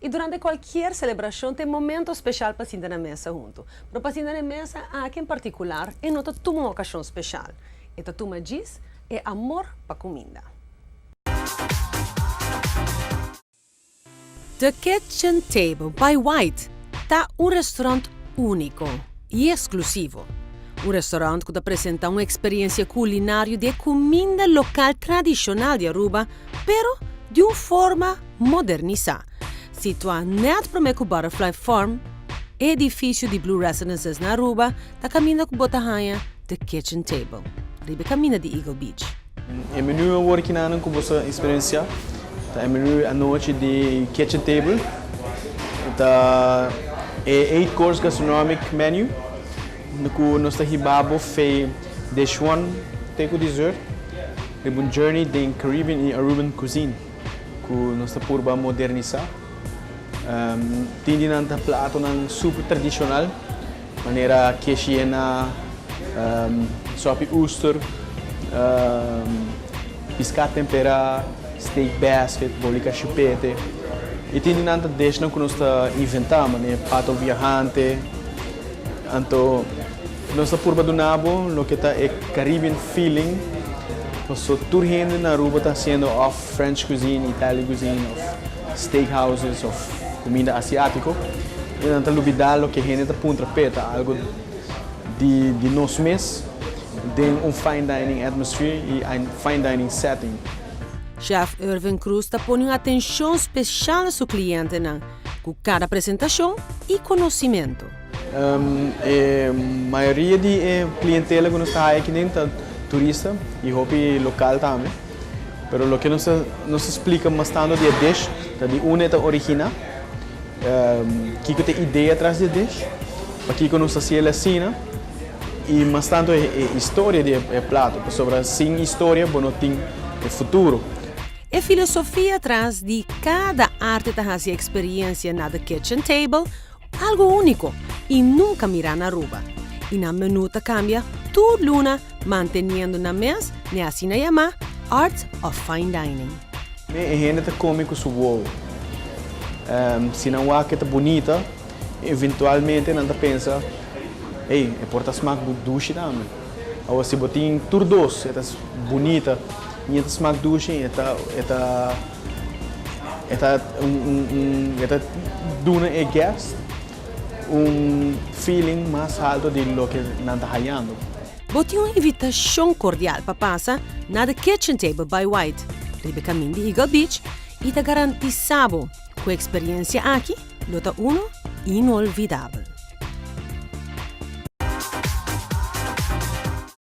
Y durante cualkier celebracion ta e momento special pa sinta na mesa hunto. Pero pa sinta na e mesa aki en particular e no ta tuma un ocasion special. E ta tuma djis e amor pa cuminda. The Kitchen Table by White ta un restaurant úniko i eksklusivo. Un restaurant ku ta presentá un eksperiencia kulinario di e kuminda lokal tradishonal di Aruba, pero di un forma modernisá. Situá nèt promé ku Butterfly Farm, e edifisio di Blue Residences na Aruba ta kaminda ku bo ta haña The Kitchen Table, riba e kaminda di Eagle Beach. E menu awor kinanan ku boso a eksperensiá ta e menu anochi di Kitchen Table. E ta e eight course gastronomic menu ku nos ta hiba bo fe dish one te ku dessert riba un journey den Caribbean i Aruban cuisine ku nos ta purba modernisá. Tin di nan ta platonan super tradishonal. Manera keshi yena, sopi oester, piská temperá, steak basket, boli kashupete. I tin di nan ta deshnan ku nos ta inventá, manera pato viahante. Anto nos ta purba duna bo loke ta e Caribbean feeling, pasobra tur hende na Aruba ta hasiendo òf French cuisine, Italian cuisine òf steak houses òf kuminda asiátiko. I nan ta lubidá loke hende ta puntra p'e ta algu di di nos mes den un fine dining atmosphere i fine dining setting. Chef Irvin Cruz ta pone un atencion special na su clientenan cu cada presentacion y conocimento. E mayoria di e clientela cu nos ta haya akiden ta turista y hopi local tambe. Pero loke nos ta nos ta splica mas tanto di e dish ta di unda e ta origina. Kiko ta e idea tras di e dish, pakiko nos ta hasi el asina i mas tantu e historia di e plato, pasobra sin historia bo no tin e futuro. E filosofia tras di kada arte ta hasi e eksperiencia na The Kitchen Table algo úniko i nunka mirá na Aruba. I nan menú ta kambia tur luna manteniendo nan mes n'e asina yamá Art of Fine Dining. E hende ta come cu su wowo. Si nan wak e ta bunita, eventualmente nan ta pensa, Ey, e por ta smak dushi tambe. Awor si bo tin tur dos, e ta bunita y e ta smak dushi, e ta e ta e ta un un e ta duna e guest un feeling mas alto di loke nan ta hayando. Bo tin un invitashon kordial pa pasa na The Kitchen Table by White riba e kamin di Eagle Beach i ta garantisá bo ku e eksperensia aki lo ta uno inolvidabel.